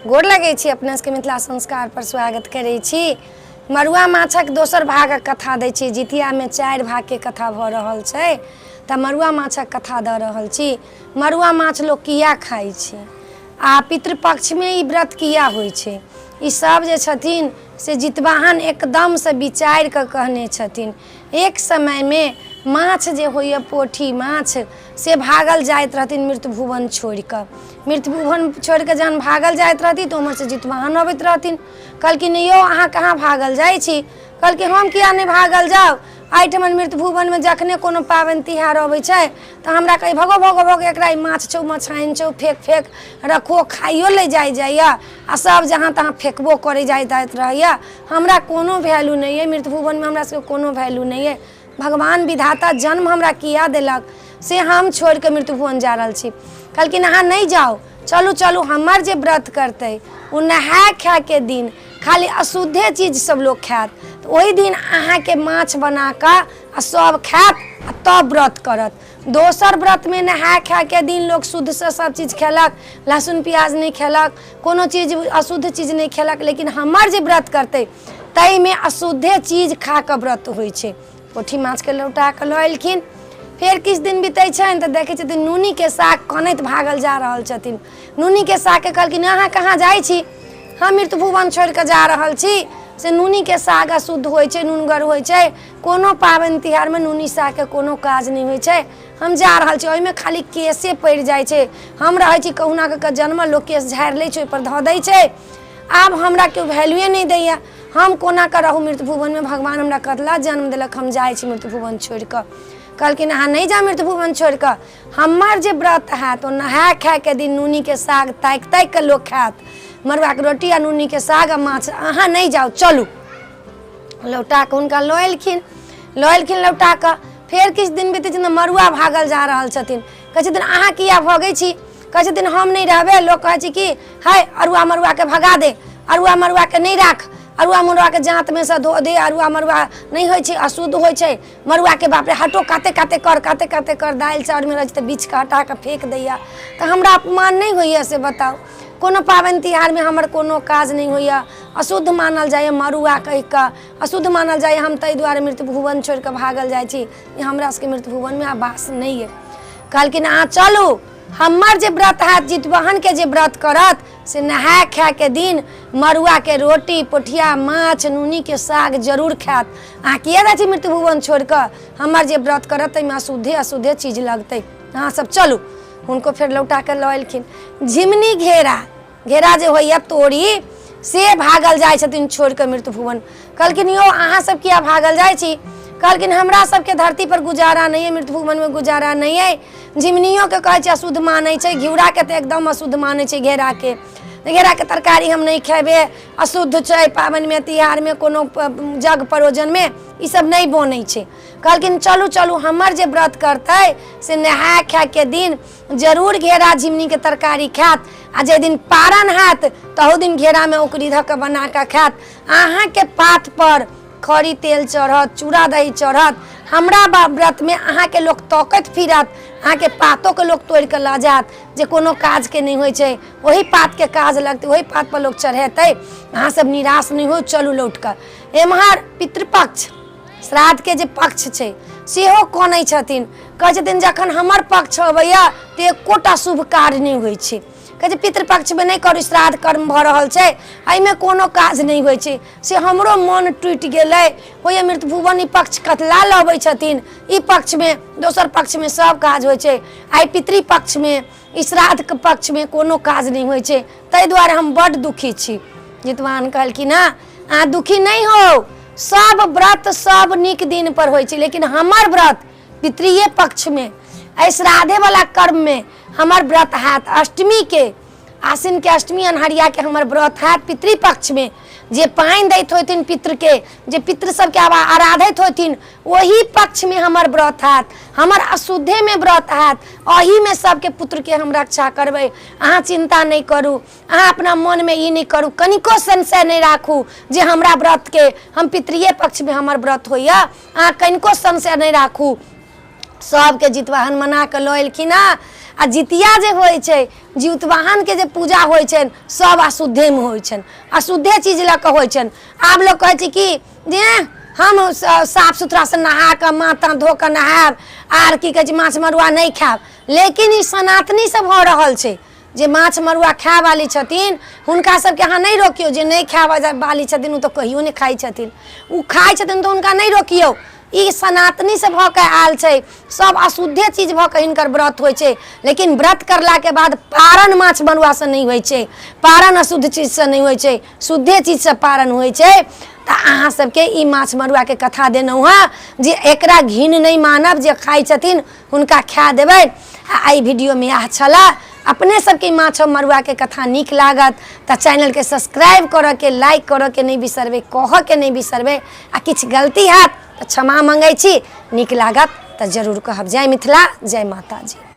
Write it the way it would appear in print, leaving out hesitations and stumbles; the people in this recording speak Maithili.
गोर लगै छी अपना सबके मिथिला संस्कार पर स्वागत करै छी। मड़ुआ माछक दोसर भागक कथा दै छी। जितियामे 4 भागके कथा भऽ रहल छै, तऽ मड़ुआ माछक कथा दऽ रहल छी। मड़ुआ माछ लोक किया खाइ छै आ पितृपक्षमे ई व्रत किया होइ छै, ई सब जे छथिन से जितवाहन एकदमसँ विचारि कऽ कहने छथिन। एक समयमे माछ जे होइए पोठी माछ, से भागल जाइत रहथिन मृतभुवन छोड़िकऽ। मृतभुवन छोड़िकऽ जहन भागल जाइत रहथिन तऽ ओम्हरसँ जितवाहन अबैत रहथिन। कहलखिन, यौ अहाँ कहाँ भागल जाइ छी? कहलखिन, हम किया नहि भागल जाउ? एहिठमन मृतभुवनमे जखने कोनो पाबनि तिहार अबै छै तऽ हमरा कहै, भगो भगो भगो, एकरा ई माछ छौ, मछाइन छौ, फेक फेक रखो, खाइयो ले जाइ जाइए आ सब जहाँ तहाँ फेकबो करै जाइत जाइत रहैए। हमरा कोनो वैल्यू नहि अइ मृतभुवनमे, हमरा सबके कोनो वैल्यू नहि अइ। भगवान विधाता जन्म हमरा किया देलक से हम छोड़िकऽ मृत्युभुवन जा रहल छी। कहलखिन, अहाँ नहि जाउ, चलू चलू। हमर जे व्रत करतै ओ नहाय खायके दिन खाली अशुद्धे चीज सब लोक खायत, तऽ ओहि दिन अहाँके माछ बना कऽ आ सब खायत आ तब व्रत करत। दोसर व्रतमे नहाय खायके दिन लोक शुद्धसँ सब चीज खेलक, लहसुन प्याज नहि खेलक, कोनो चीज अशुद्ध चीज नहि खेलक, लेकिन हमर जे व्रत करतै ताहिमे अशुद्धे चीज खा कऽ व्रत होइ छै। पोठी माछके लौटा कऽ लऽ एलखिन। फेर किछु दिन बीतै छनि तऽ देखै छथिन नूनीके साग कनैत भागल जा रहल छथिन। नूनीके सागके कहलखिन, अहाँ कहाँ जाइ छी? हम मृतभुवन छोड़ि कऽ जा रहल छी, से नूनीके साग अशुद्ध होइ छै, नूनगर होइ छै, कोनो पाबनि तिहारमे नूनी सागके कोनो काज नहि होइ छै, हम जा रहल छी। ओहिमे खाली केसे पड़ि जाइ छै, हम रहै छी कहुना कऽ कऽ जन्मल, लोक केश झाड़ि लै छै, ओहिपर धऽ दै छै। आब हमरा केओ वैल्यूए नहि दैया, हम कोना कऽ रहू मृतभुवनमे? भगवान हमरा कतला जन्म देलक, हम जाइ छी मृतभुवन छोड़ि कऽ। कहलखिन, अहाँ नहि जाउ मृतभुवन छोड़ि कऽ। हमर जे व्रत हैत ओ नहाय खायके दिन नूनीके साग ताकि ताकि कऽ लोक खायत, मड़ुआके रोटी आ नूनीके साग आ माछ। अहाँ नहि जाउ, चलू। लौटा कऽ हुनका लऽ एलखिन, लऽ एलखिन लौटा कऽ। फेर किछु दिन बीतै छै तऽ मड़ुआ भागल जा रहल छथिन। कहै छथिन, अहाँ किया भगै छी? कहै छथिन, हम नहि रहबै, लोक कहै छै कि है अरुआ मड़ुआके भगा दे, अरुआ मड़ुआके नहि राख, अरुआ मड़ुआके जाँतमे सँ धो दे, अरुआ मड़ुआ नहि होइ छै, अशुद्ध होइ छै मड़ुआके, बाप रे, हटो, काते काते कर, काते काते कर, दालि चाउरमे रहै छै तऽ बीछके हटा कऽ फेक दैया, तऽ हमरा अपमान नहि होइए से बताउ? कोनो पाबनि तिहारमे हमर कोनो काज नहि होइए, अशुद्ध मानल जाइए, मड़ुआ कहि कऽ अशुद्ध मानल जाइए। हम ताहि दुआरे मृत्यु छोड़ि कऽ भागल जाइ छी जे हमरा सबके मृत्यु भुवनमे आब वास नहि अइ। कहलखिन, अहाँ चलू, हमर जे व्रत हैत, जितवाहनके जे व्रत करत से नहाय खायके दिन मड़ुआके रोटी, पोठिया माछ, नूनीके साग जरूर खायत। अहाँ किया जाइ छी मृत्यु भुवन छोड़ि कऽ? हमर जे व्रत करत ताहिमे अशुद्धे अशुद्धे चीज लगतै, अहाँ सब चलू। हुनको फेर लौटा कऽ लऽ एलखिन। झिमनी घेरा, घेरा जे होइए तोरी, से भागल जाइ छथिन छोड़ि कऽ मृत्यु भुवन। कहलखिन, यौ अहाँ सब किया भागल जाइ छी? कहलखिन, हमरा सबके धरती पर गुजारा नहि अइ, मृत्यु भुवनमे गुजारा नहि अइ। झिमनियोके कहै छै अशुद्ध मानै छै, घिउराके तऽ एकदम अशुद्ध मानै छै, घेराके, घेराके तरकारी हम नहि खेबै, अशुद्ध छै, पाबनिमे तिहारमे कोनो जग परोजनमे ई सब नहि बनै छै। कहलखिन, चलू चलू, हमर जे व्रत करतै से नहाय खायके दिन जरूर घेरा झिमनीके तरकारी खायत आ जाहि दिन पारन हैत तहू दिन घेरामे ओकरी धऽ कऽ बना कऽ खायत। अहाँके पात पर खरी तेल चढ़त, चूड़ा दही चढ़त। हमरा व्रतमे अहाँके लोक तकैत फिरत, अहाँके पातोके लोक तोड़ि कऽ लऽ जायत जे कोनो काजके नहि होइ छै, ओही पातके काज लगतै, ओही पात पर लोक चढ़ेतै। अहाँ सब निराश नहि हो, चलू लौट कऽ। एम्हर पितृपक्ष श्राद्धके जे पक्ष छै सेहो कनै छथिन। कहै छथिन, जखन हमर पक्ष अबैया तऽ एकोटा शुभ कार्य नहि होइ छै। कहै छै, पितृपक्षमे नहि करू, श्राद्ध कर्म भऽ रहल छै, एहिमे कोनो काज नहि होइ छै, से हमरो मन टूटि गेलै। होइए मृतभुवन ई पक्ष कतला लबै छथिन, ई पक्षमे, दोसर पक्षमे सब काज होइ छै, आइ पितृपक्षमे ई श्राद्धके पक्षमे कोनो काज नहि होइ छै, ताहि दुआरे हम बड्ड दुखी छी। जितवान कहलखिन हँ, अहाँ दुखी नहि हो, सब व्रत सब नीक दिन पर होइ छै, लेकिन हमर व्रत पितृए पक्षमे, एहि श्राद्धेवला कर्ममे हमर व्रत हैत अष्टमीके, आश्विनके अष्टमी अन्हरियाके हमर व्रत हैत पितृपक्षमे। जे पानि दैत होथिन पितृके, जे पितृ सबके आब आराधैत होथिन, ओही पक्षमे हमर व्रत हैत, हमर अशुद्धेमे व्रत हैत, एहीमे सबके पुत्रके हम रक्षा करबै। अहाँ चिन्ता नहि करू, अहाँ अपना मनमे ई नहि करू, कनिको संशय नहि राखू जे हमरा व्रतके, हम पितृए पक्षमे हमर व्रत होइए, अहाँ कनिको संशय नहि राखू। सबके जितवाहन मना कऽ लऽ एलखिन हँ। आ जितिया जे होइ छै, जिउतवाहनके जे पूजा होइ छनि, सभ अशुद्धेमे होइ छनि, अशुद्धे चीज लऽ कऽ होइ छनि। आब लोक कहै छै कि जे हम साफ सुथरासँ नहा कऽ, माथ ताथ धो कऽ नहायब, आर की कहै छै, माछ मरुआ नहि खायब। लेकिन ई सनातनीसँ भऽ रहल छै। जे माछ मरुआ खाय वाली छथिन, हुनका सबके अहाँ नहि रोकियौ। जे नहि खाय वाली छथिन, ओ तऽ कहियो नहि खाइ छथिन। ओ खाइ छथिन तऽ हुनका नहि रोकियौ। ई सनातनीसँ भऽ कऽ आयल छै। सब अशुद्धे चीज भऽ कऽ हिनकर व्रत होइ छै। लेकिन व्रत करलाके बाद पारण माछ मरुआसँ नहि होइ छै, पारण अशुद्ध चीजसँ नहि होइ छै, शुद्धे चीजसँ पारण होइ छै। तऽ अहाँ सबके ई माछ मरुआके कथा देलहुँ हँ जे एकरा घिन नहि मानब, जे खाइ छथिन हुनका खाए देबै। आ एहि वीडियोमे इएह छलए। अपने सबके माछ मरुआके कथा नीक लागत तऽ चैनलके सब्सक्राइब करऽके, लाइक करऽके नहि बिसरबै, कहऽके नहि बिसरबै। आ किछु गलती हैत तऽ क्षमा मङ्गै छी। नीक लागत तऽ जरूर कहब। जय मिथिला, जय माताजी।